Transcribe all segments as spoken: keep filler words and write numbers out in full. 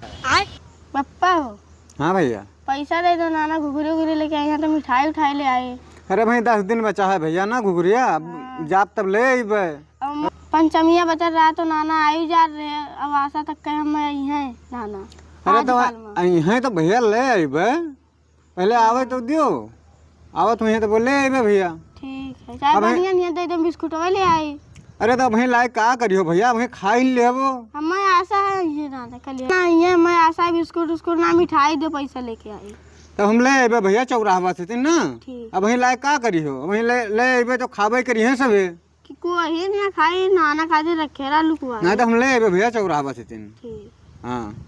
पप्पा हो। हाँ भैया। पैसा दे दो नाना, घुघरी उघरी लेके आई हैं तो मिठाई उठाई ले आई। अरे भाई, दस दिन बचा है भैया ना घुघरिया, अब हाँ। जाब तब ले अइबे। अब पंचमिया बचल रहा तो नाना आई जा रहे, अब आशा तक के हम आई हैं नाना। अरे आज तो काल में। आई हैं तो भैया ले अइबे। पहले आवे तो दियो, आवत हुई है तो बोले, "ए बे भैया।" ठीक है, चाहे अब है बढ़िया नहीं है, दे दो, बिस्कुटवा ले आई। अरे तो वहीं लाए का करियो भैया, वहीं खाई लेबो। हमें आशा है ये ना, कल ना, ये हमें आशा है, बिस्कुट उस्कुट ना, मिठाई दो, पैसा लेके आई। तो हम ले अइबे भैया चौराहवा से, तीन ना। ठीक। अब वहीं लाए का करियो, वहीं ले, ले अइबे तो खाबे करिहे सबे। कि कोई ना खाई, नाना खातिर रखे रहा लुकवा। नहीं तो हम ले अइबे भैया चौराहवा से तीन। ठीक। हाँ।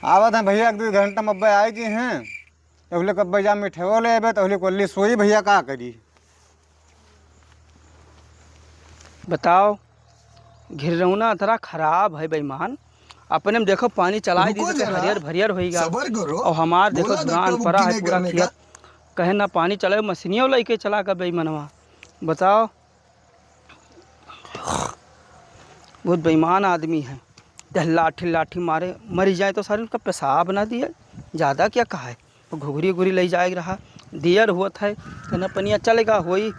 आवत हैं भैया, एक दो घंटा में अब्बे आई जी हैं। तहले कब्बे जा मिठेवा ले अइबे, तहले कोल्ली सोई भैया का करी। बताओ, घिरौना अतरा खराब है बेईमान। अपने में देखो पानी चलाई दी रुको तो जरा, हरियर भरियर होइगा। सबर करो, और हमार देखो बोला धुरान धक्का परा मुक्की है नहीं पूरा करने का। खेत। कहे ना पानी चलाए, मशीनियों लेके चला का बेईमनवा। बताओ, बहुत बेईमान आदमी है। देह लाठी लाठी मारे, मरी जाए तो सारे उनका पेशाब ना दिए, ज्यादा क्या कहा है। घुघरी उघरी ले जाए रहा, दियर होत है, तो न पनिया चलेगा होई।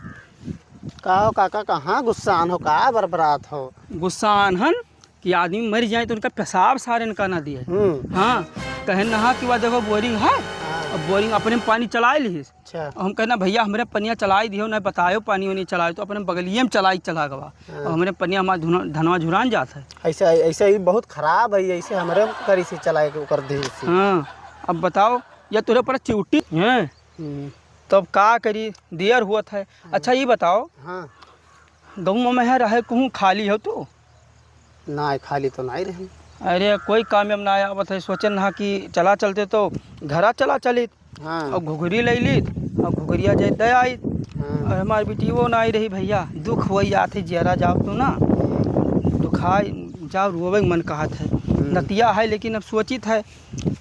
का हो काका, कहाँ गुस्सान हो, का बरबरात हो? गुस्सान हन कि आदमी मर जाए तो उनका पेशाब सारे इनका ना दिए। हम्म। हाँ, कहे ना कि वह देखो बोरिंग है, हाँ। अब बोरिंग अपने में पानी चलाए लिहिस। अच्छा। हम कहना, "भैया, हमरे पनिया चलाई दियो, ना बतायो पानी वानी चलायो, तो अपने बगलिए में चलाई चला गवा।" हाँ। अब हमरे पनिया हमार धुन-, धनवा झुरान जात है। ऐसे, ऐसे ही बहुत खराब है, ऐसे हमरे करी से चलाए के ओकर देह से। हाँ, अब बताओ, या तोरे पर चिउटी हैं, हम्म। तब का करी, दियर हुआ था। हाँ। अच्छा, ये बताओ, हाँ। गौवा में है रहे कहूँ खाली हो तू? नाहीं, खाली तो नाहीं रही। अरे, कोई काम में ना आवत है, सोचन हा कि चला चलते तो घरा चला चलित। हाँ। और घुघरी ले लीत, और घुघरिया जाए दे आइत। हाँ। और हमार बिटियो नाहीं रही भैया, दुख होई जात है, जियरा जाओ तो ना, दुखाई जाओ, रोवे के मन कहत है। हम्म। नतिया है, लेकिन अब सोचित है,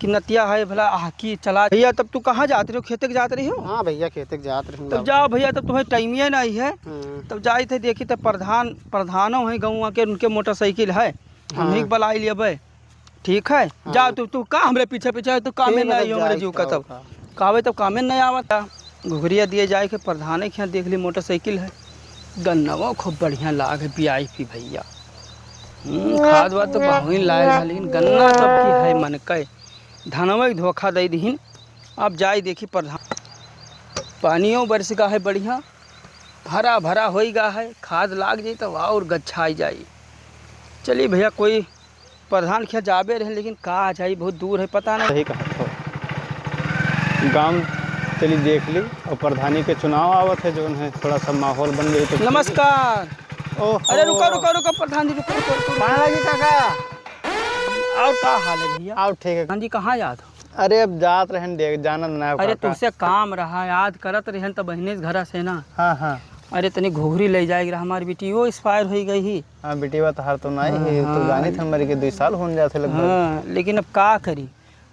कि नतिया है भला, आह, की चला। भैया, तब तू कहाँ जात रही हो? खेते के जात रही हो? हाँ भैया, खेते के जात रही हूँ तब बाबू। जाओ भैया, तब तुम्हें टाइमिए नहीं है। हम्म। तब जाइत है, देखी तब प्रधान, प्रधानो है गौवा के, उनके मोटरसाइकिल है, हाँ। उन्हीं के बुलाई लेबे। ठीक है, हाँ। जाओ तू, तू का हमरे पीछे पीछे है, तू कामे ठीक है, नहीं तब हो हमरे जाई जीव का तब तब। का। कावे तब कामे नहीं आवत। घुघरिया दिए जाए के प्रधाने के यहाँ देख ली, मोटरसाइकिल है, गन्नवा खूब बढ़िया लाग है, वी आई पी भैया। हम्म, खाद वाद तो बहुइन लाग है, लेकिन गन्ना तब की है मन के। धनवा के धोखा दे दिहिन। अब जाई देखी प्रधान, पानियो बरस गा है बढ़िया, हरा भरा होई गा है, खाद लाग जाई तब और गच्छाई जाई। चली भैया, कोई प्रधान के यहाँ जाबे रहे, लेकिन का जाई, बहुत दूर है, पता नहीं। सही कहा तो गाँव चली देख ली, और प्रधानी के चुनाव आवत है, जौन है थोड़ा सा माहौल बन गई तो। नमस्कार। ओहो। अरे रुका, रुका, रुका, प्रधान जी, रुका, रुका, रुका। कहाँ लगी काका? और का हाल है भैया? और ठीक है। प्रधान जी, कहाँ जात हो? अरे, अब जात रहन दे, जानत ना अरे, का। तुमसे काम रहा, याद करत रहन त बहिने के घरा से ना। हाँ, हाँ। अरे, तनी घुघरी ले जाए के रहा, हमार बिटियो expire होई गई ही। हाँ, बिटिया तहार तो नाहीं हाँ, ही, तो हाँ। जानी थे मरी के दुई साल होन जात है लगभग। हाँ, लेकिन अब का करी,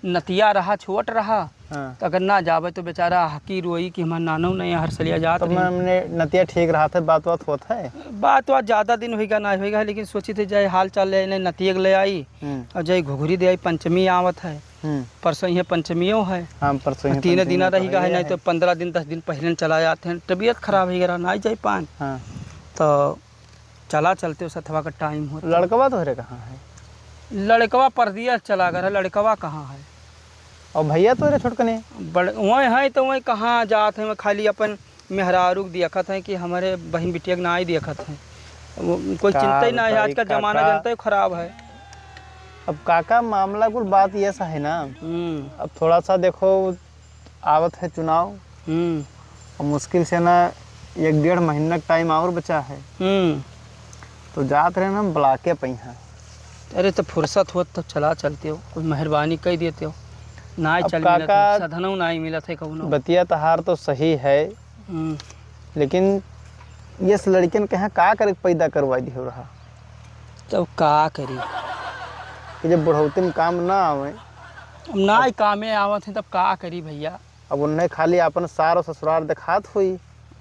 नतिया रहा, छोट रहा, हाँ। तो अगर ना जाबे तो बेचारा हकी रोई कि हमार नानो नहीं हर सलिया जात तो रही। मैं, हमने नतिया ठीक रहा था, बात बात होत है? बात बात ज्यादा दिन होइगा, ना होइगा, लेकिन सोची थे जाए हाल चाल ले, इन्हें नतिया के ले आई, हम्म। और जाए घुघरी दे आई, पंचमी आवत है। हम्म। परसों इहे पंचमियो है। हाँ, परसों इहे तीन पंचमी दिना तो रही गा है, है। नहीं तो पन्द्रह दिन, दस दिन पहिले चला जात हैं। तबीयत खराब है, नाहीं जाई पान। हाँ। तो चला चलते हो, सथवा का टाइम होता। लड़कवा तोहरे कहाँ है? लड़कवा परदेस चला गया है, लड़कवा कहाँ है? और भैया तोहरे छोटकने? बड़-, वहीं है तो वहीं कहाँ जात हैं, वहीं खाली अपन मेहरारू के देखत हैं कि हमरे बहिन बिटिया के नाहीं देखत हैं। वो कोई का चिंता ही ना है, बताई आजकल जमाना काका। जनता ही खराब है। अब काका, मामला कुल बात ये सा है ना, हम्म। अब थोड़ा सा देखो, आवत है चुनाव, हम्म। अब मुश्किल से ना एक डेढ़ महीना का टाइम और बचा है। हम्म। तो जात रहे ना हम ब्लॉके पे यहाँ। अरे तो फुर्सत होत तो चला चलते हो, कोई मेहरबानी कई देते हो। नाहीं अब चल मिलत काका, है, साधनों नाहीं मिलत है कौनो। बतिया तहार तो सही है, हम्म। लेकिन ये लड़कियन के यहाँ का करे के पैदा करवा दियो रहा? तब का करी? कि जब बुढ़ौती में काम ना आवे। अब ना अब ही कामे आवत है, तब का करी भैया? अब उन्हें खाली अपन सार और ससुराल दिखात हुई।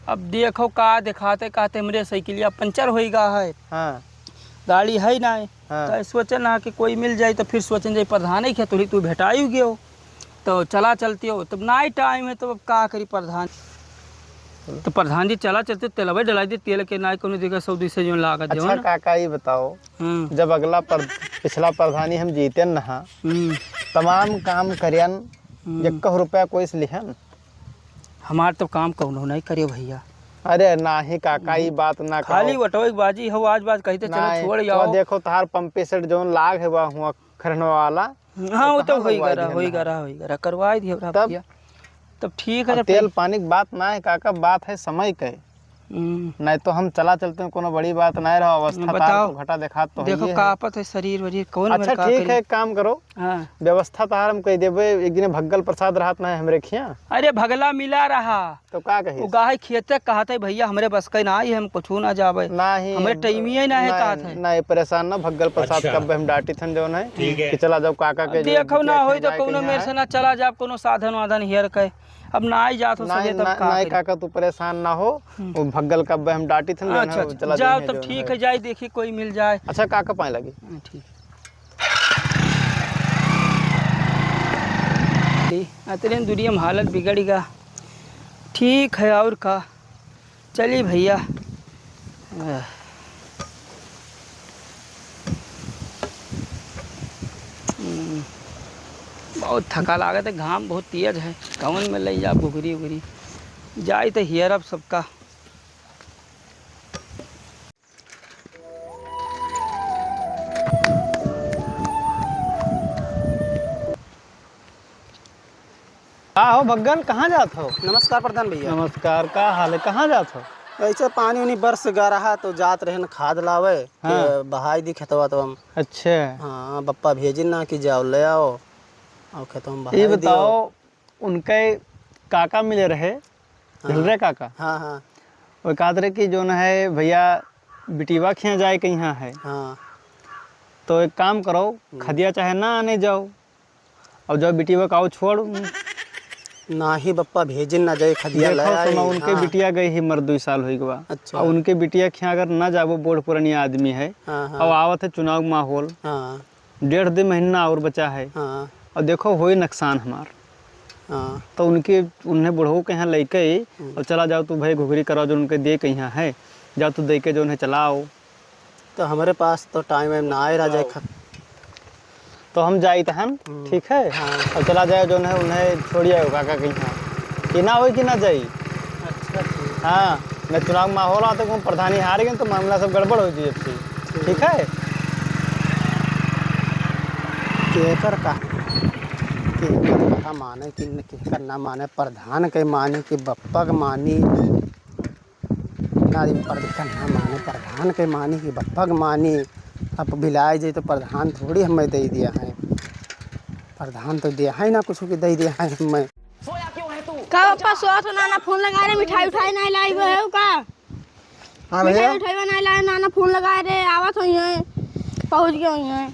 अब देखो का दिखाते, कहते हमरे साइकिलिया पंचर होई गा है। हाँ। गाड़ी है ना। हाँ। तो सोचन ना कि कोई मिल जाई, तो फिर सोचन जाई प्रधान है क्या, तोरी तू भेटाई गयो, तो चला चलती हो। तब ना ही टाइम है, तो अब का करी प्रधान? तो प्रधान जी चला चलते, तेलवे डलाई दे, तेल के ना कोनो जगह सौ दो सौ जौन लागत अच्छा जौन। काका, ये बताओ, हम्म। जब अगला पर, पिछला प्रधानी हम जीते न हा, हम्म। तमाम काम करियन, हम्म। एक रुपया कोई से लिहन? हमार तो काम कौनो नहीं करियो भैया। अरे नाही काका, ई बात ना खाली कहो। वटवे के बाजी हो, आज बात कहते चलो नहीं, छोड़ तो आओ। देखो तहार पंपी सेट जौन लाग है बा हुआ खरनवा वाला, हाँ, तो वो तो कहाँ होई लगवाई गरा, दिहन होई ना? गरा, होई गरा, करवाई दियो तब? भैया। तब ठीक है, अब जब तेल कहीं पानी के बात ना है काका, बात है समय के। हम्म। नहीं तो हम चला चलते हैं, कोनो बड़ी बात नहीं रहा, अवस्था तार बताओ। तो घटा देखा तो देखो, है। कांपत है शरीर वरीर, कौन अच्छा, मेरे का ठीक करी? है, एक काम करो, हाँ। व्यवस्था तार हम कह देबे, एक दिन भग्गल प्रसाद रहत ना है हमरे खिया। अरे, भगला मिला रहा। तो का कही? वो गाय खेते कहत है, "भैया, हमरे बस के ना आई, हम कुछू ना जावे। नाही, हमरे टाइमिये ना है," नाही, कहत है। नाही, परेशान ना, भग्गल प्रसाद अच्छा। कब हम डांटी थन जौन है ठीक है। कि चला जाओ काका के जो देखो ना बिटिया होई तो जाए कौनो कहीं मेरे है। से ना चला जाब, कौनो साधन वाधन हेर के। अब ना आई जात हो नाही, सके तब ना, का नाही करी? काका, तू परेशान ना हो, हम्म। वो भग्गल कब हम डांटी थन जौन अच्छा, है, वो अच्छा, चला जाओ जाइए तब जौन ठीक है। है, जाई देखी कोई मिल जाए। अच्छा, काका पाए लगी। हाँ, ठीक। अतने दुनिया में हालत बिगड़ गा। ठीक है, और का, चली भैया। हम्म, बहुत थका लागत है, घाम बहुत तेज है, कौन में ले जा घुघरी उघरी, जाई तो हियर अब सबका। का हो भग्गल, कहाँ जात हो? नमस्कार प्रधान भैया। नमस्कार, का हाल है? कहाँ जात हो? ऐसे पानी उनी बरस गा रहा तो जात रहन खाद लावे, हाँ। के बहाई दी खेतवा तो हम। अच्छा। हाँ, बप्पा भेजिन ना कि जाओ ले आओ, और खेतवा में ये बहाई दियो। बताओ, उनके काका मिले रहे, हाँ। ढिलरे काका। हाँ, हाँ। वो कहत रहे कि जौन है भैया बिटिवा खिया जाए के यहाँ है। हाँ। तो एक काम करो, हम्म। खदिया चाहे ना आने जाओ, और जब बिटिवा का आओ छोड़। नाही बप्पा, भेजिन ना जाए, खदिया ले देखो आई, सुनो, उनके हाँ। बिटिया गई ही मर दुई साल होई गवा। अच्छा। और उनके बिटिया खिया अगर ना जाबो, बूढ़ पुरानी आदमी है, हाँ, हाँ। और आवत है चुनाव माहौल। हाँ। डेढ़ दो महीना और बचा है। हाँ। और देखो, होई नुकसान हमार। हाँ। तो उनके, उन्हें बुढ़ऊ के यहाँ लइके ही, हम्म। और चला जाओ तू भाई घुघरी करो, जो उनके दे के यहाँ है, जाओ तू दे के जो उन्हें चला आओ। तो हमरे पास तो टाइम वाइम ना आए, राजा। ख- तो हम जाइत हन, हम्म। ठीक है? हाँ। और चला जाए जो उन्हें, उन्हें छोड़िए काका के यहाँ। कि ना होई कि ना जाई? अच्छा, ठीक। हाँ, न चुनाव माहौल आते को प्रधानी हार गए तो मामला सब गड़बड़ हो जाए फिर। ठीक। ठीक है? केकर का, केकर का माने कि न, केकर ना माने, प्रधान के माने कि बप्पा के मानी, ना, ये प्रधान ना माने, प्रधान के मानी कि बप्पा के मानी। अब बिलाए जाए तो प्रधान थोड़ी हमें दे दिया है, प्रधान तो दिया है ना कुछ के दे दिया है हमें। का पप्पा सोत हो नाना फोन लगा रे, मिठाई उठाई नहीं लाई वो है का? हाँ मिठाई भैया। उठाई नहीं लाई, नाना फोन लगा रे, आवत होई है, पहुँच गए होई है।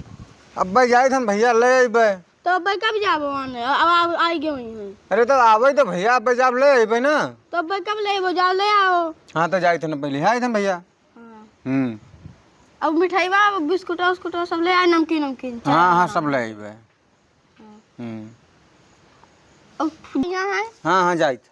अब्बे जाइत हन भैया, ले अइबे। तो अब्बे कब जाबो आने? अब आ, आई गए होई है। अरे तो आवे तो भैया, अब्बे जाब ले अइबे ना। तो अब्बे कब ले अइबो? जाओ ले आओ। हाँ तो जाइत हन पहले, हाँ, आइत हन भैया। हाँ। हम्म। अब मिठाई बा, बिस्कुट उस्कुट सब ले आए, नमकीन नमकीन। हाँ, हाँ, सब ले अइबे। हाँ। हम्म। अब यहाँ है? हाँ, हाँ, जाइत।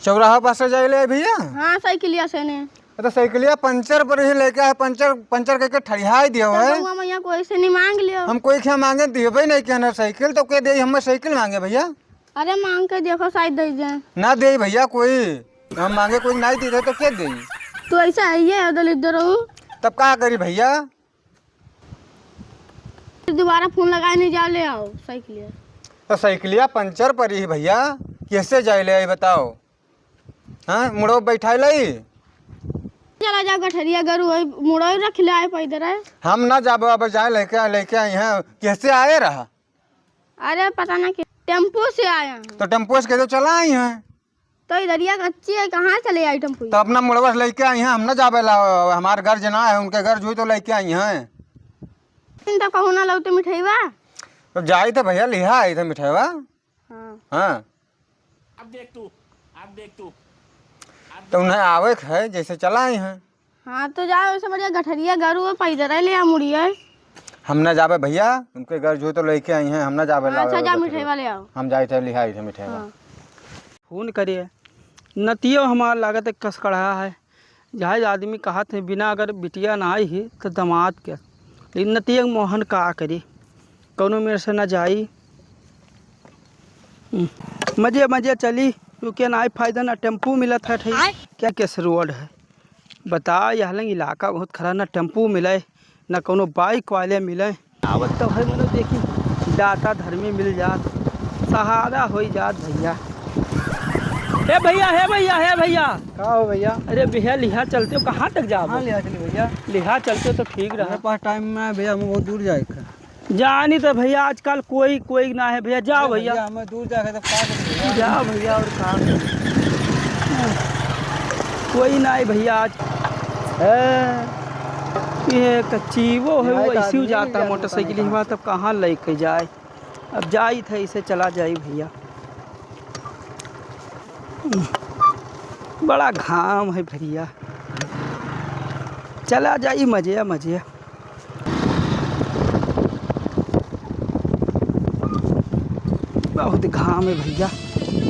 चौराहा पास से जाए ले भैया? हाँ, साइकिलिया से ने। तो साइकिलिया पंचर पर ही लेके आए, पंचर, पंचर करके ठड़ियाई दियो तो है। गौवा मैया कोई से नहीं मांग लियो। हम कोई क्या मांगे, दियो भाई नहीं कहना साइकिल, तो के दे हमें साइकिल मांगे भैया? अरे मांग के देखो, शायद दे जाए। ना दे भैया कोई, हम मांगे कोई नहीं दे तो के दे? तू ऐसा है ये दलिद्र हो। तब का करी भैया? फिर दोबारा फोन लगाए नहीं, जाओ ले आओ साइकिलिया। तो साइकिलिया पंचर परी है भैया, कैसे जाए ले आई बताओ? हाँ, मुड़ो बैठाए लाई। चला जाओ गठरिया गरु है, मुड़ो रख ले आए पैदल है। हम ना जाबो, अब जाए लेके, लेके आई हैं, कैसे आए रहा? अरे पता ना कि टेम्पो से आए हैं। तो टेम्पो से कैसे चला आई हैं? तो इधरिया कच्ची है, कहाँ चले आई टेम्पो? तो अपना मुड़वा से लेके आई हैं, हम ना जाबे ला, हमार घर जना है, उनके घर जुई तो लेके आई हैं। इन तो कहूँ ना लौटे मिठाईवा। तो जाई थे भैया, लिहा आई थे मिठाईवा। हाँ। हाँ। अब देख तू, अब देख तू, अब तो उन्हें आवे के है, जैसे चला आई हैं। हाँ, तो जाओ, ऐसे बढ़िया गठरिया गरु है, पैदल ले आ मुड़िया। हम ना जाबे भइया, उनके घर जो तो लेके आई हैं, हम ना जाबे हाँ, लावे अच्छा, जा गठरिया। मिठाई वाले आओ। हम जाइत है, लिहाई थे मिठाई वाला। हाँ। फोन करिए, नतियो हमार लागत है कसकड़हा है। जहाज आदमी कहत है, बिना अगर बिटिया ना आई ही, तो दमाद के। लेकिन नतिया के मोहन का करी, कौनो मेर से ना जाई। हम्म, मजे, मजे चली, रुके ना आई फायदा, ना टेम्पू मिलत है, ठीक। आय। क्या कैसे रोड है? बता, यह लंग इलाका बहुत खराब, ना टेम्पू मिले, ना कौनो बाइक वाले मिले। आवत तो है, मतलब, देखी, दाता धर्मी मिल जात, सहारा होई जात भइया। हे भइया, हे भइया, हे भइया। का हो भइया? अरे भइया, लिहा चलते हो, कहाँ तक जाबो? हाँ, लिहा चली भइया। लिहा चलते हो तो ठीक रहा। हमारे पास टाइम ना है भइया, हमें बहुत दूर जाए के। जानी तो भइया, आजकल कोई, कोई ना है भइया, जाओ अरे भइया। भइया, हमें दूर जाके तब का करें भइया? जाओ भइया, और का करें? कोई ना है भइया आज। है, ये कच्ची वो है, वो यहाँ एक ऐसी आदमी जाता मिल गया मोटरसाइकिल दुकान ही बात, अब कहाँ लेके जाए? अब जाई थे, इसे चला जाई भइया। बड़ा घाम है भइया, चला जाई मजे मजे। बहुत घाम है भइया,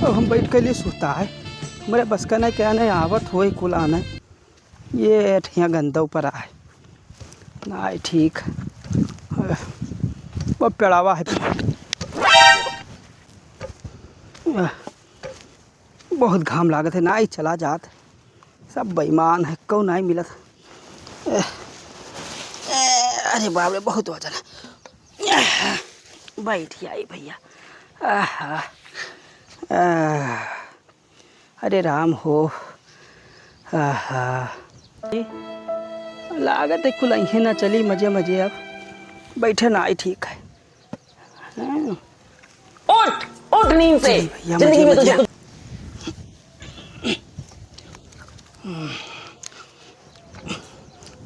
अब हम बैठ के लिए सुता है। हमरे बस का नहीं, क्या नहीं, आवत होई कुल आना। ये ठिया गंदा ऊपर आए। नाई ठीक। वो पेड़ावा है। बहुत घाम लागत है, नाई चला जात। सब बेईमान है, कौन नाई मिलत। ए, ए, अरे बाप रे, बहुत वजन है। बैठ जाई भइया। आहा। आह। अरे राम हो, आहा। लागत है कुल अइहे ना चली मजे मजे, अब बैठे ना आई ठीक है। हाँ। उठ, उठ नींद से। चली भइया, जिंदगी मजे में तुझे मजे। कुछ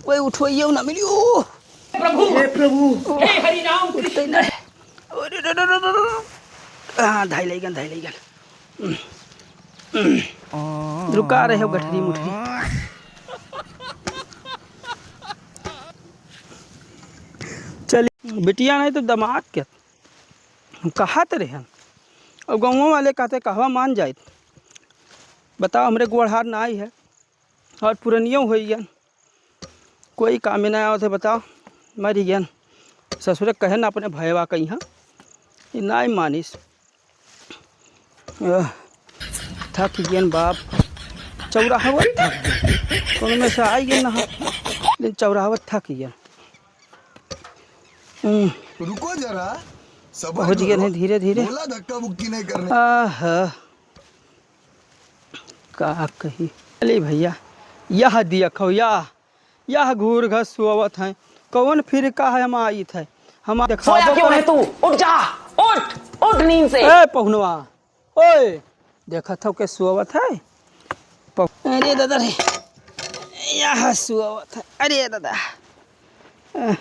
कोई उठवइयो ना मिलियो। प्रभु, हे प्रभु। हे हरि राम उठते कृष्ण। ना। अरे, रे, रे, रे, रे, रे। हाँ, धाई लइगन, धाई लइगन। रुका रहे हो गठरी मुठरी। चली, बिटिया नहीं तो दमाद के। हम कहा तो रहे हम। अब गाँव वाले कहते कहवा मान जाइत। बताओ, हमरे गोड़हार ना आई है। और पुरनियो होई गन। कोई काम में ना आवत है, बताओ। मरी गन। ससुरे कहे ना अपने भयवा कहीं, हाँ। ये नाई मानिस। आह, थक गयन बाप, चौराहवत थक गयन। कौनो में से आई गयन ना, लेकिन चौराहवत थक गयन। हम्म। रुको जरा, सबर पहुँच गए करो। हैं धीरे धीरे। बोला धक्का मुक्की नहीं करने। आह, का कही। चली भइया, यह दिया खो, यह यह घूर घस सोवत हैं। कौन फिर का है हम आइत है? हम देखाबो सोया क्यों करे। है तू? उठ जा, उठ, उठ नींद से। ए पहुनवा, ओए, देखत हो के सोवत है? पहु-, अरे दादा रे, यह सोवत है। अरे दादा, अ,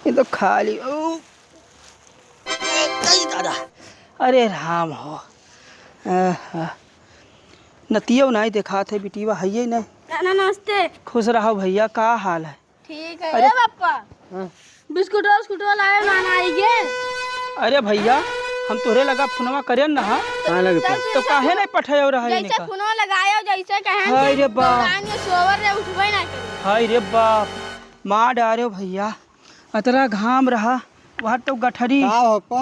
ये तो खाली, ओ, ए, कई दादा, अरे राम हो। आहा। नतियो नाई देखात है, बिटिया हइये नाई। नाना, नमस्ते। खुश रहो भइया, का हाल है? ठीक है। अरे। ए बप्पा, हाँ। बिस्कुटवा उस्कुटवा लाए, नाना आई गे। अरे भइया, हम तोहरे लगा फोनवा करेन ना, हाँ? कहाँ लगे तो फोन? तो काहे नहीं पठाए रहा है जैसे इनका? फोनवा लगायो, जैसे कहेन हाय कि रे बा। दुकान में सोवर रे, उठबे ना करे। हाय रे बाप, मार डारे भइया, अतरा घाम रहा, वहाँ तो गठरी। का हो पप्पा?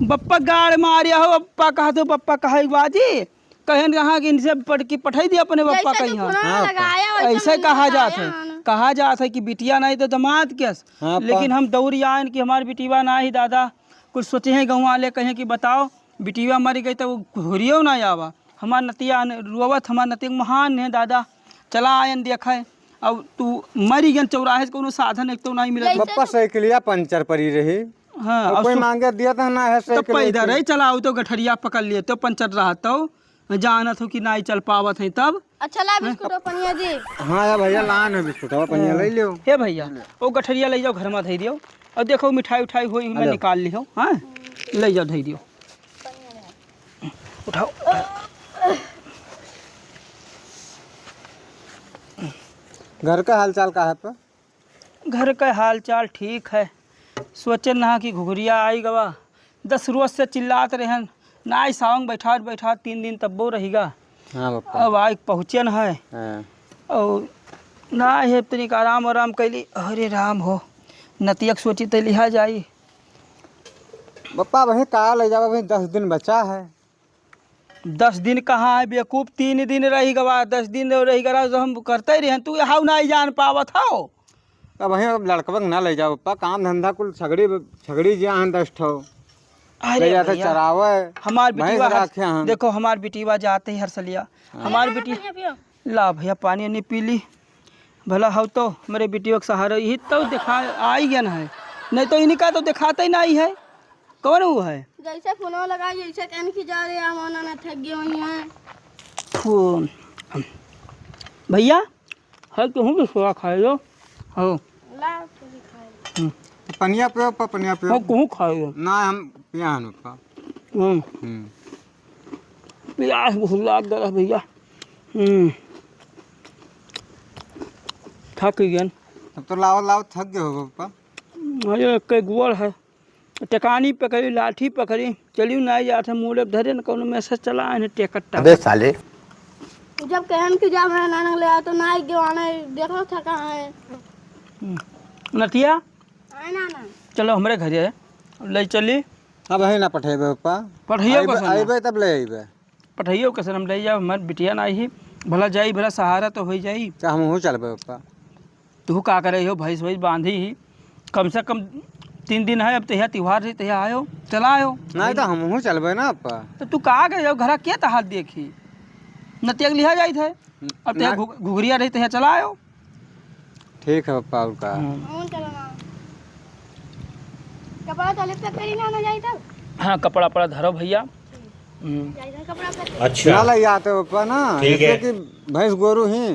बप्पा गाड़ मारे हो, बप्पा कहा तो बप्पा कहा एक बाजी। कहेन कहाँ कि इनसे पढ़ के पठाई दिया अपने बप्पा जैसे कहीं। तू फोनवा हाँ, लगाया, वैसे ऐसे मैंने कहा जात बताया है, ना। कहा जात है कि बिटिया नहीं तो दमाद के। हाँ, पा- लेकिन हम दौड़ी आयन कि हमार बिटिया ना ही दादा। कुछ सोचे हैं गाँव वाले, कहें कि बताओ, बिटिया मर गई तो वो घुरियो ना आवा। हमार नतिया न-, रोवत, हमार नतिया महान है दादा। चला आयन देखा है। अब तू मरी गन चौराहे से कोनो साधन एक तो नहीं मिलत। जैसे बप्पा साइकिलिया पंचर पड़ी रही। हाँ, और और कोई सु- मांगे दिया था ना है तो साइकिल पैदल लेके। रही चला, तो गठरिया पकड़ लिए, तो पंचर रहा, तो जानत हो कि नाई चल पावत है तब। अच्छा, ला हैं? बिस्कुट और पनिया जी। हाँ यार भइया, लान है बिस्कुट और पनिया, हाँ। ले लियो। हे भइया, ले। वो गठरिया ले जाओ, घर में धई दियो। और देखो, मिठाई उठाई होई, मैं हेलो। निकाल लियो, हाँ? ले जाओ, धई दियो। उठाओ, उठाओ। घर का हालचाल का है पा? घर का हालचाल ठीक है। सोचे ना कि घुघुरिया आई गवा, दस रोज से चिल्लात रहन, ना आई सावंग बैठात बैठात तीन दिन तब्बो रहिगा। हाँ बप्पा। अब आई पहुँचन है। हाँ। और ना है तनिक आराम आराम कैली। अरे राम हो, नतियक सोची त लिहा जाई। बप्पा वही का ले जावा, वही दस दिन बचा है। दस दिन कहाँ है बेवकूफ, तीन दिन रहि गवा, दस दिन रहि गवा तो हम करते ही रहन, तू यहाँ ना जान पावत हो। अब वहीं अब लड़कवा के ना ले जाओ पप्पा, काम धंधा कुल छगड़ी, छगड़ी जिया हन दस ठो। अरे ले जाते भैया, चरावे, हमार भैंस बिटिवा हर, राखे हन। देखो हमार बिटिवा जाते ही हर सलिया, हाँ। हमार बिटी, भैया, पियो। ला भैया पानी नहीं पी ली, भला हो तो मेरे बिटिवा के सहारा यही तो देखा आई गया है, नहीं तो इनका तो दिखाते ही नहीं है। कौन वो है? जैसे फोनो लगा, जैसे कहन की जा रहे, हम आना ना थक गए हुई हैं। फोन। भैया, है कहूँ भी सोया खाए लो। हो। ला, तू भी खा ले। हम्म। पनिया पियो, पा, पनिया पियो। हो, कहूँ खाए लो। ना, हम पिया हन, पा। हम्म। हम्म। प्यास बहुत लाग गया भैया। हम्म। थक गए। अब तो लाओ, लाओ, थक गए हो, पा। अरे, एक गुआर है। टेकानी पकड़ी, लाठी पकड़ी, चलियो ना जात है, मूड़े धरे न कौनो मैसेज चला है, टेकत टाकत। अबे साले। जब कहन कि जा मेरा नाना ले आ, तो ना गयो आने, देखो थका है। हम्म। नतिया? आए नाना। चलो हमरे घरे, ले चली। अब है ना पठेबे पप्पा। पठैयो आइबे, कैसे ना? आइबे तब ले आइबे। पठैयो कैसे हम ले जाओ, हमार बिटिया ना ही, भला जाई, भला सहारा तो हो जाई। तो हमहू चलबे पप्पा। तू का करे हो, भैंस वैंस बांधी ही, कम से कम तीन दिन है, अब तहिया त्योहार रही, तहिया आयो, चला आयो। नहीं तो हमहू चलबे ना पप्पा। तो तू का करे हो, घरा के तहार देखी, नतिया के लिहा जाइत है, अब तहिया ना। घु-, घुघरिया रही, तहिया चला आयो। ठीक है पप्पा, और का? हम्म। कौन चलो ना? कपड़ा तो लिपट करी ना, ना जाई तब? हाँ, कपड़ा पड़ा धरो भैया। हम्म। जाई तब कपड़ा पहन। अच्छा। ना ले आते पप्पा ना, ठीक है। जैसे कि भैंस गोरू ही,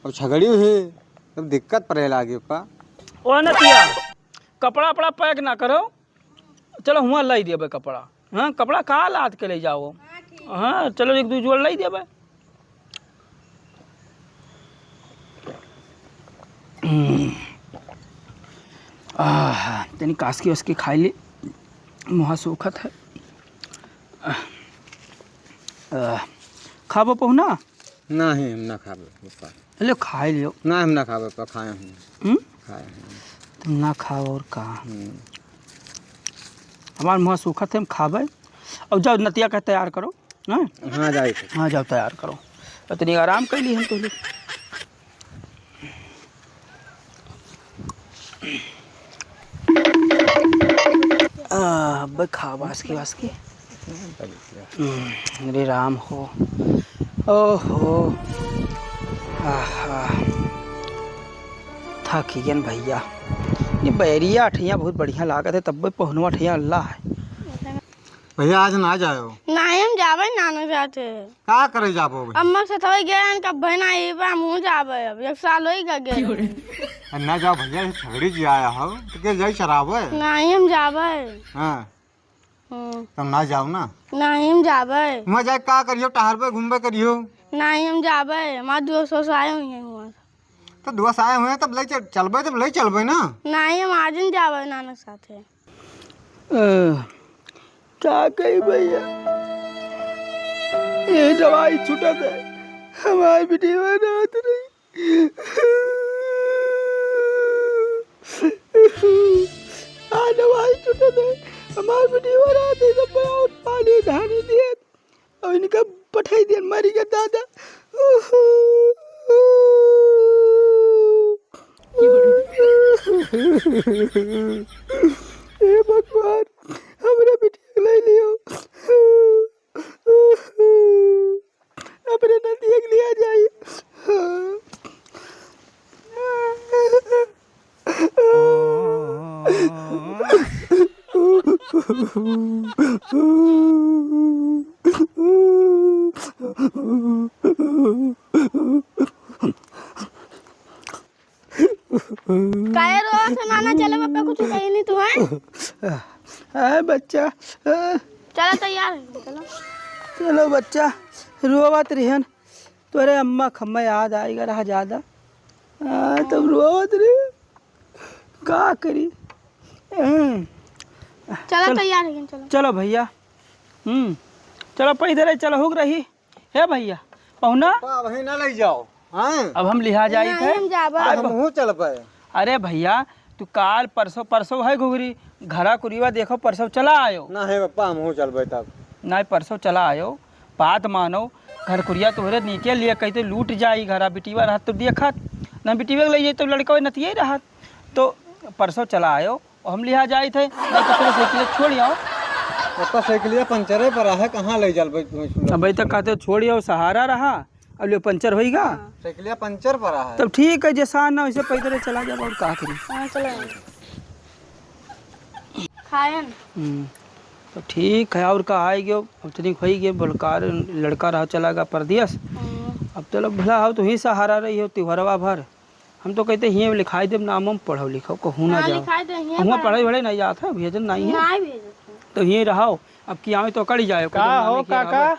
अब छगड़ी ही, तब दिक्कत पड़े लागी पप्पा। ओ नतिया, कपड़ा, कपड़ा पैक ना करो, चलो हुआँ लाई देबे कपड़ा। हाँ, कपड़ा का लाद के ले जाओ? हाँ, ठीक। हाँ, चलो एक दो जोड़ लाई देबे। हम्म। आह, तनी कासकी वासकी खाई ले, मुँह सूखत है। आह, आह, खाबो पहुना? नहीं, हम ना खाबे, पप्पा। ले, खाई लियो। ना, हम ना खाबे, पप्पा, खाए हम। हम्म? खाए हम। तुम ना खाओ और का? हम्म। हमार मुँह सूखत है, हम खाबे। और जाओ, नतिया के तैयार करो, ना? हाँ, जाए के। हाँ, जाओ, तैयार करो। इतनी आराम कर ली हम तो। आ, अब खा वासकी वासकी। हम्म, अरे राम हो। ओहो। आहा। थक गयन भैया। ये बैरिया अठैया बहुत बढ़िया लागत है, तब भी पहुनवा अठैया अल्लाह है। भैया, आज ना जाओ। नाही, हम जाबे नाना साथे। का करे जाबो भाई? अम्मा से थोड़ी गए हैं, कब भाई ना आइबा, हम हूँ जाबे अब, एक साल होई गए। अरे ना जाओ भैया, ये छगड़ी जी आया हो, तो के जाई चरावे? नाही, हम जाबे। हाँ। हम्म। तब ना जाओ ना। नाही, हम जाबे। वहाँ जाए का करियो, टहरबे, घूमबे करियो। नाही, हम जाबे, हमारे दोस्त वोस्त आए हुए हैं वहाँ से। तो दोस्त आए हुए हैं, तब ले चल, चलबे, तब ले चलबे ना। नाही, हम आज न जाबे नाना साथे। अ, का कही भैया, ये दवाई छूटत है, हमार बिटिया रात रही। आ दवाई छूटत है, हमार बिटिया रात रही, सब बड़ा पानी धानी दिए। और इनका पठाई दिया, मरी गया दादा। हे भगवान, हमरा बिटिया के ले लियो। अपने नदिया के लिया जाई। काहे रोवत हो नाना? चलो पापा, कुछ कही नहीं तू, हैं? अरे बच्चा, अ, चलो तैयार हो, चलो। चलो बच्चा, रोवत रहन, तोरे अम्मा खम्मा याद आइगा रहा ज्यादा। हाँ, तब रोवत रहे। का करी? हम्म। चलो, चलो। तैयार है, चलो। चलो भैया। हम्म। चलो, पैदल चलो, हुक रही। हे भैया, पहुना? पा, वहीं ना ले जाओ। हाँ। अब हम लिहा जाई नहीं, थे। हम जाबा। आए अब बहु- हमहूँ चलबे। अरे भैया, तू काल परसों, परसों है घुघरी, घरा कुरिया देखो, परसों चला आयो। ना हे पप्पा, हमहूँ चलबे तब। नहीं, परसों चला आयो, बात मानो, घर कुरिया तोहरे नीके लिए कहते लूट जाई, घरा बिटिया रहत तो देखत, ना बिटिया के ले जाई तो लड़का नतिये रहत। तो परसों चला आयो, हम लिहा जाइत है, नहीं तो तोरे साइकिल छोड़ आओ। पप्पा, साइकिलिया पंचरे पर है, कहाँ ले चलबे तुम्हें? अबे तक कहते छोड़ आओ, सहारा रहा, अब ले पंचर होइगा। हाँ। साइकिलिया पंचर पर है। तब ठीक है, जैसा ना वैसे पैदल चला जाब और का करी। हाँ, चलो। खायन। हम्म, तो ठीक है, और का आइ गयो, अब तनिक होई गयो, बोलकार लड़का रहा चला गा परदेस। हम्म। अब तो लोग भला हो, तू ही सहारा रही हो त्योहरवा भर। हम तो कहते हिये लिखाई देब, नाम हम पढ़ो लिखो, कहूँ ना हाँ, जाओ। लिखाई दे, हिये हुआँ पढ़ो। पढ़े वढ़े नहीं जात है, भेजन नहीं है। नहीं भेजत है। तो हिये रहो, अब की आवे तो कड़ी जाए, का हो काका?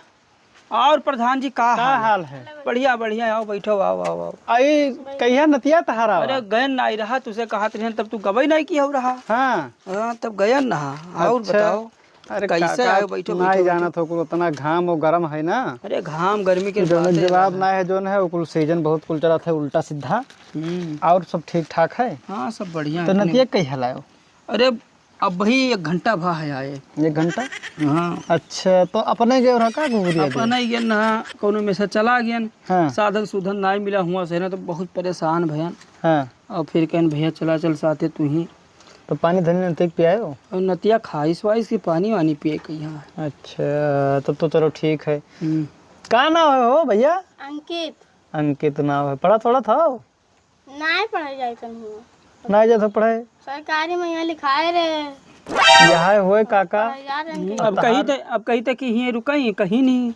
और प्रधान जी, का का हाल है? हाल है? बढ़िया, बढ़िया, आओ, बैठो, आओ, आओ, आओ। आई, कहिया नतिया तहार आवा? अरे, गयन नाई रहा, तुसे कहत रहन, तब तू गबई नाई किया हो रहा। हाँ। हाँ, तब गयन ना। और अच्छा। बताओ, अरे, कैसे काका, आए, बैठो, नाई बैठो, जानत बैठो। हो, कुल उतना घाम और गरम है ना। अरे, घाम, गर्मी के जो बात है जवाब ना। ना है, जोन है, वो कुल सीजन बहुत कुल चलत है, उल्टा सीधा। हम्म। और सब ठीक ठाक है? हाँ, सब बढ़िया तो है। नतिया कहिया लायो? अरे, अब वही एक घंटा भा है आए। एक घंटा? हाँ। अच्छा, तो अपने गए रहा का घुघुरिया दे? अपने ही गए ना, कोनो में से चला गए। हाँ। साधन सुधन नाई मिला हुआ से ना, तो बहुत परेशान भयन। हाँ। और फिर कहन, "भैया चला चल साथे तू ही।" तो पानी धनी नतिया के पियाए हो? और नतिया खाइस वाइस के पानी वानी पिए कहिया। अच्छा, तब तो चलो ठीक है। हम्म। का नाम है हो भैया? अंकित। अंकित नाम है। पढ़त वढ़त हो? नाय पढ़े जाए कहीं। नाय जात हो पढ़े? सरकारी में यहाँ लिखाए रहे। यहाँ होए काका। पढ़े जा रहे हैं। अब कहीं ते, अब कहीं ते कि हिये रुकई, कहीं नहीं,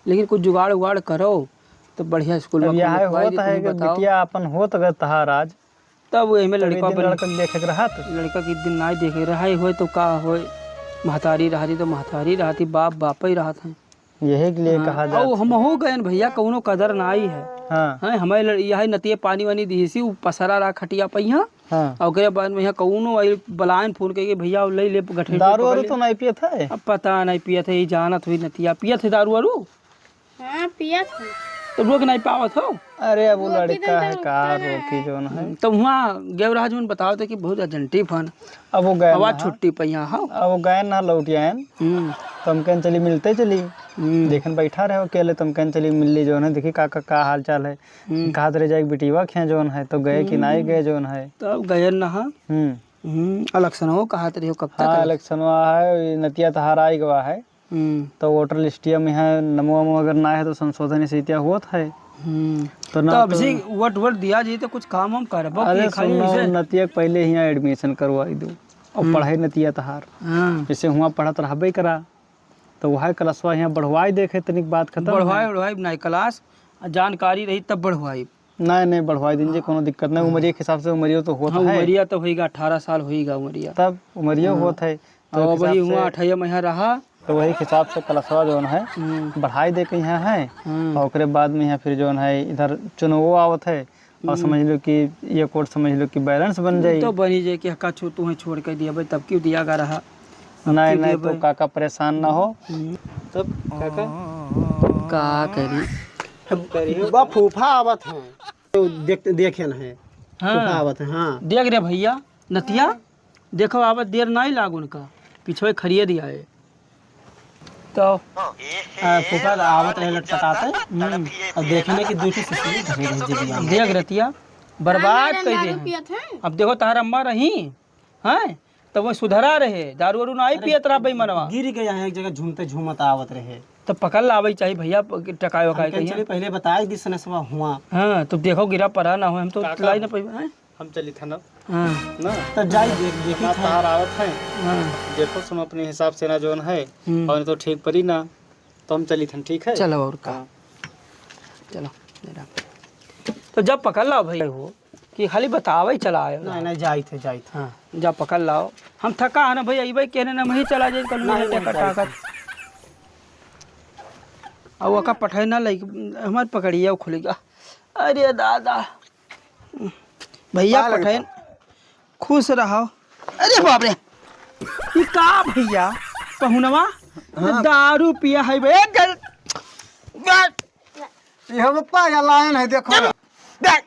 लेकिन कुछ जुगाड़ उगाड़ करो, तो बढ़िया स्कूल में अब यहाँ लिखवाई होत दी, है तुम कि बताओ। बिटिया अपन होत गए तहार आज। तब वही में तब लड़का एक दिन बन-, लड़का के देखे के रहत। लड़का के एक दिन नाय देखे रहा होए तो का होए, महतारी रहती तो महतारी रहती, बाप बापे रहत है। यही के लिए हाँ, कहा जात और है। हमहू गयन भैया, कौनो कदर नाई है। हाँ। हैं, हमारे लड़-, यही नतिये पानी वानी दिहिसी, उ पसरा रहा खटिया पे यहाँ। हाँ। और ओकरे बाद में यहाँ कौनो आई बलायन फोन करके, "भैया, ले ले गठरी दारू पकड़ वारू ले।" तो नहीं पियत है? अब पता नहीं पियत है, ये जानत हुई नतिया। पियत है दारू वारू? हाँ, पियत है। तो रोक नहीं पावत हो? अरे, अब वो रोकी लड़का देता है, का रोकता है। रोकी जोन है। तो वहाँ गेवराज मन बताओ थे कि बहुत एजेंटी फन। अब वो गए आवाज ना। छुट्टी पे यहाँ, हाँ। अब वो गए ना, लौट आयन। हम्म। तो हम कहन चली मिलते चली। हम्म। देखन बैठा रहे अकेले, तो हम कहन चली मिल ली जोन है, देखी का, का, का हाल चाल है। हम्म। कहा रह जाए बिटिया खे जोन है, तो गए कि हम्म। नहीं गए जोन है। तो अब गए ना, हाँ। हम्म। हम्म, इलेक्शनवा कहत रहियो, कब तक हाँ, रही? इलेक्शनवा है, ये नतिया तहार आई गवा है। हम्म। तो वोटर लिस्टिया में है, नमवा वमवा अगर ना है तो संशोधन इसे इतिया होत है। हम्म। तो ना तो अब तो से वोट वोट दिया जी तो कुछ काम हम करबो अरे कि खाली सुनो, ऐसे? नतिया के पहले हियाँ एडमिशन करवाई दो और हम्म। पढ़ाई नतिया तहार। हाँ। जैसे हुआँ पढ़त रहबे करा, तो वह क्लासवा हियाँ बढ़वाई देखे, तनिक बात खत्म है। बढ़वाई, बढ़वाई नहीं क्लास, जानकारी रही तब बढ़वाई। नहीं, नहीं, बढ़वाई दिन जी, कोनो दिक्कत नहीं। हाँ। उमरिया के हिसाब से उमरियो तो होत हाँ, है। उमरिया तो होइगा, अठारह साल होइगा उमरिया। तब उमरियो हाँ। होत है। तो और एक वही हिसाब हुआ से अठारह महीना रहा। तो वही हिसाब से क्लासवा जोन है, हम्म। बढ़ाई दे के यहाँ है। हाँ। और ओकरे बाद में यहाँ फिर जोन है, इधर चुनावो आवत है। और हम्म। समझ लो कि ये कोड समझ लो कि बैलेंस बन जाई। तो बनी जाए कि हका छो-, तुम्हें छोड़ के दिया भाई, तब क्यों दिया गा रहा? अब नहीं, क्यों नहीं, दिया तो भाई? काका परेशान ना हो। हम्म। तब काका? का करी? बा फूफा आवत हैं। तो देख, देखे न है। हाँ। फूफा आवत हैं, हाँ। देख रे भैया, नतिया, देखो आवत देर नहीं लाग उनका, पिछवे खड़िए दिया है। तो, आ, फूफा तो आवत रहे लटपटाते, हम्म। और देखे ना कि दू ठो सिसरी धरे रहे जेबिया में। देख रतिया, बर्बाद कई दे हैं। अब देखो तहार अम्मा रही, हैं? तब वो सुधरा रहे, दारू वारू ना आई अरे, पियत रहा बेईमानवा। गिर गया है एक जगह झूमते झूमत आवत रहे। तो पकड़ लावे चाहिए भैया, प-, टकाए वकाए हम कहीं। चलिए पहले बताए दी सनेसवा हुआ। हाँ, तो देखो गिरा पड़ा ना हो, हम तो काका, लाई ना पाइबे, हैं? हम चली था ना। हाँ। ना? तो जाई देख, देखी हमार था। तहार आवत है। हाँ। देखो सुनो अपने हिसाब से ना जोन है, हम्म। और तो ठीक पड़ी ना, तो हम चली थन, ठीक है? चलो और का। हाँ। चलो, मेरा। तो जब पकड़ लाओ भाई हो, कि खाली बतावे ही चला आयो। नहीं, नहीं, जाई थे, जाई थे। हाँ, जा पकड़ लाओ। हम थका है ना भैया, इबे कहने ना वही चला जाए, कल नहीं, नहीं, टका जाई टाकत। थे। अब ओका पठाए ना लई, हमार पकड़िया खुलेगा। अरे दादा। भइया पा लगे पठैन, पा। खुश रहो। अरे बाप रे, ई का भइया, पहुनवा हाँ। दारू पिया है बे, गल, गल, इहो पप्पा, या लायन है, देखो। गल, गल।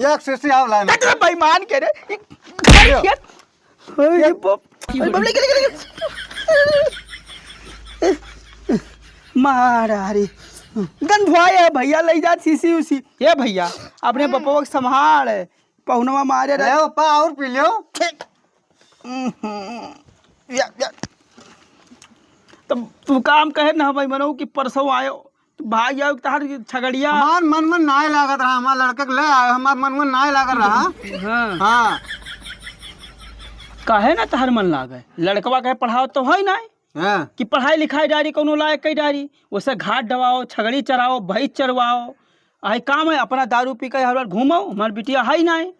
एक शीशी और लायन। कतरा बेईमान के रे, ई खाई यो। खेत। अरे यो। बाप, अरे बाप, ले, ले, ले, ले। मारा रे, गंधवाए है भइया, लइ जा शीशी उशी। ए भइया, अपने बपवा के संभाल है। पहुनवा मारे रहे। ले पा और पी लियो। ठीक। हम्म, या, या। तब तू काम कहे ना भाई मनो कि परसों आयो, तू भाग जाओ तहार छगड़िया। हमार मन में नाय लागत रहा, हमार लड़के के ले आयो, हमार मन में नाय लागत रहा। हाँ। हाँ। काहे ना तहार मन लागे? लड़कवा कहे पढ़ाओ तो है ना। हाँ। कि पढ़ाई लिखाई डारी, कौनो लायक कई डारी, ओसे घाट डवाओ, छगड़ी चराओ, भैंस चरवाओ, आई काम है, अपना दारू पी के हर बार घूमो, हमार बिटिया है ही नाहीं।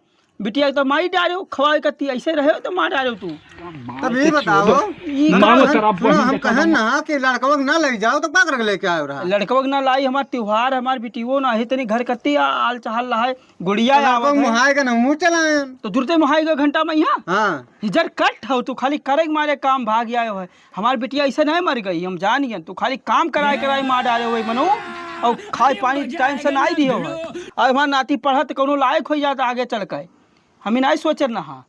बिटिया के तो मारी डारे हो, खवाए कत्ती ऐसे रहे हो तो मार डारे हो तू। तब ये बताओ, ई हम का कहन, सुनो, हम कहन ना कि लड़कवा के ना ले जाओ तो का करके लेके आयो रहा? लड़कवा के ना लाई, हमार त्योहार, हमार बिटियो ना है, इतनी घर कत्ती आ-, आल चहल रहा है, गुड़िया तो लड़कवा आवत है। मुहाए का ना मुँह चलाएन। तो दुरते मुहाए का घंटा में यहाँ? हाँ। हिजर कट हो तू, खाली करे के मारे काम भाग आयो है। हमार बिटिया ऐसे नहीं मर गई, हम जान गए। तू खाली काम कराए कराए मार डारे हो मनो, और खाए पानी टाइम से नहीं दियो है। और हमार नाती पढ़त कौनो लायक हो जाता आगे चल के, हमें नहीं सोचर ना हा।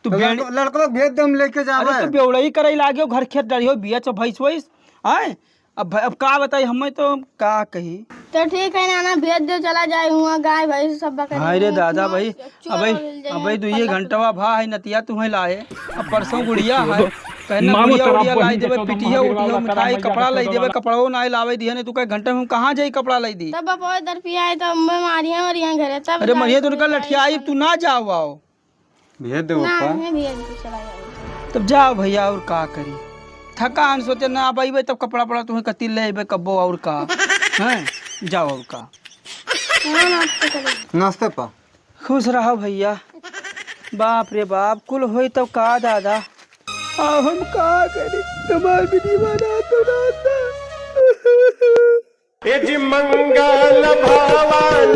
तू तो बेड़- लड़को, लड़को भेज दे, हम लेके जावे। अरे तो बेवड़ई करे लागे हो, घर खेत डरी हो, बिया चो भैंस वैस, आए। अब भ-, अब का बताई, हमें तो का कही। तो ठीक है नाना, भेज दे, चला जाए हुआ गाय भैंस सब बकरी हाय रे में, दादा हुआ भाई, चोर अबे, वोर ले जाए, अबे दुइये पल्ला घंटवा भा है नतिया तुम्हें लाए, अब परसों गुड़िया है, कहना मामू गुड़िया तेरा उड़िया बहिन लाई के देबे, तो पिटिया मामी उटिया वाला मिठाई, कपड़ा लाई देबे, कपड़ो ना लावे दिया, नहीं तू कहे घंटे में कहाँ जाई कपड़ा लाई दी। तब बपवा दर पिया है तो मरिया मरिया घरे, तब अरे जाए मरिया तो उनका जाए लठिया आई, तब तू ना जाओ आओ। भेज दे ना, पप्पा। हमें भेज दे, चला जाओ। तब जाओ भइया, और का करी? थकान सोचे ना, अब अइबे तब कपड़ा पड़ा तुम्हें कति ले अइबे कब्बो, और का? हैं? जाओ, और का? हाँ, नाश्ते चले। नाश्ते पा। खुश रहो भइया। बाप रे बाप, कुल होई तब का दादा? अब हम का करी? हमार बिटिया ना तो ना था। ए जी मंगल भवन